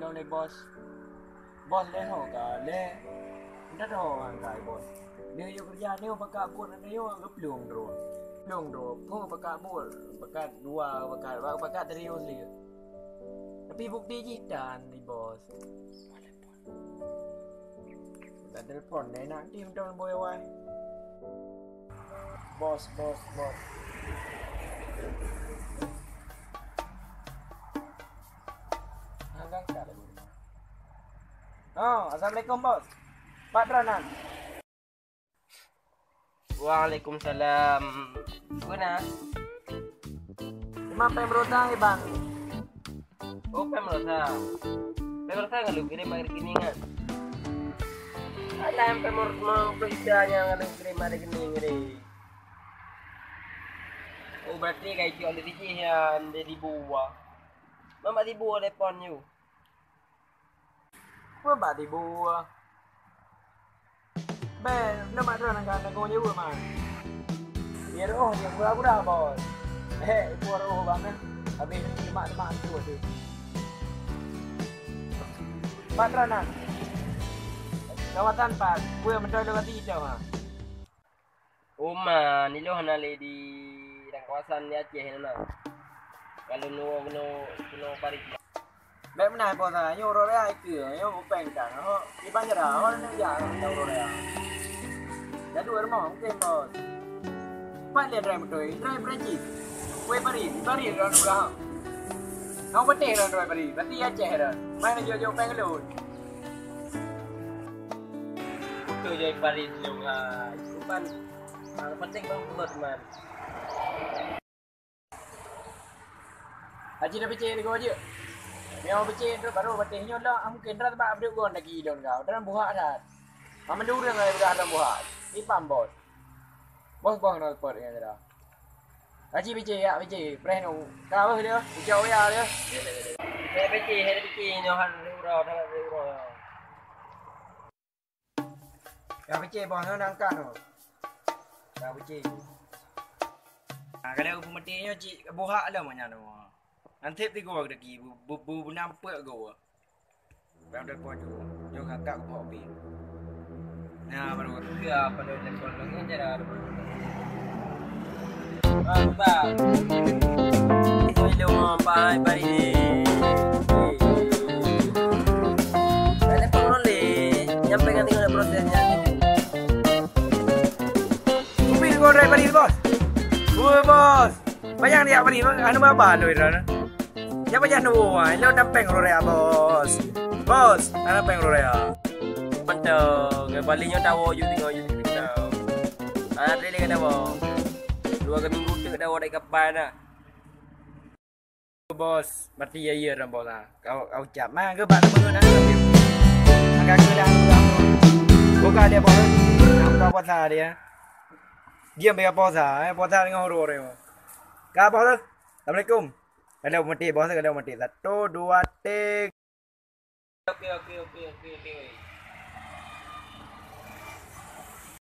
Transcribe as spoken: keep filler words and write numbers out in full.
Lé bos. Bos lé ho ka lé. Ndak ho ngon kai bos. Nyoe yue keureuja nyoe baka buet nyoe geuplueng droe. Plueng droe. Ho baka buet, baka dua, baka, baka serius lé. Tapi bukti jih tan di bos. Ka telepon deh nak tim dong boy wai. Bos, bos, bos. Angkat lagu. Oh, assalamualaikum bos. Pat droe nan. Waalaikumsalam. Peue na? Teuma péng baroesa, Bang. Oh, péng baroesa. Péng baroesa ngon lôn kirém bak rekening nyan. Alah, péng baroesa nyang ngon lôn kirém bak rekening tadi. Oh, berarti ka icok lé jih nyan di Tibo. Mak, bak Tibo telepon yue. Peue bak Tibo? Bèk, lôn mak droe nyang ka teuka jaweueb, man. Biar oh, dia pura-pura, bos. Eh, pura oh, bang, eh. Habis lemak-lemak tu, tu. Pat droe nan. Kawasan pat, peue meuntôi lokasi cok, ha? Uma, nilôn hana lé di lam kawasan di Aceh na. Kalau nu, nu, nu parit. Bèk meunan, bos, ah, nyoe uroe raya ikeu, nyoe upeng kan. Ho, di Banjara, ho, nyoe jak nang uroe raya. Jadwal rumoh, mungkin, bos. Pat lé drai beutôi, drai Perancis. Weh, Paris, Paris, ron udah. Nang beuteh ron drai Paris, berarti Aceh ron. Mai neujok-jok upeng lôn. Beutôi jai Paris lôn, hai. Bukan, ah, penting bang, bos, man. Haji dah picék lé goe jeuet. Meunyoe picék tu baru bateh nyoe lah, ah, mungkin dah teuba beudôk gon lagi lôn kau. Dalam buhak that. Mameundu ureueng ai udah dalam buhak. Ipam bos. Bos-bos na pot nyan dah. Haji picék, ya picék. Preh nu. Ka beuh dia. Ucok ya dia. Hai picék, hai picék nyoe han uroe, han uroe. Ka picék bos nyoe nangkat tu. Ka picék. Ha, kadang peumeudeh nyoe cit buhak lom nyan tu. Nan sép tigo gaki bu, bu, bu, bu nam peuet go. Bang telepon tu. Nyoe ngakak ku pok pi. Nah, baru. Ya, pada telepon lagi cara tu. Bang, bang. Itu ilmu apa, Pak Rizky? Ada pengoleh, nyampe kan tinggal prosesnya tu. Kupi kau driver ni, bos. Woi, bos. Banyak dia apa ni, bang? Anu apa tu, Iran? Siapa jangan nunggu, ah? Lo tampeng lo rea, bos. Bos, tampeng lo rea. Mantap. Ke Bali nyoe tawo ju tinggal ju tinggal. Ah, boleh dengan tawo. Dua ke minggu tu tawo dari kapan dah? Bos, mati ya, ya, ram bos lah. Kau, kau ucap mah ke bak temen nak. Maka ke dah buka dia bos. Nak buka puasa dia. Diam bagi puasa, eh, puasa dengan horor dia. Ka bos. Assalamualaikum. Kalau mati bos, kalau mati. Satu, dua, tiga. Oke, oke, oke, oke, oke.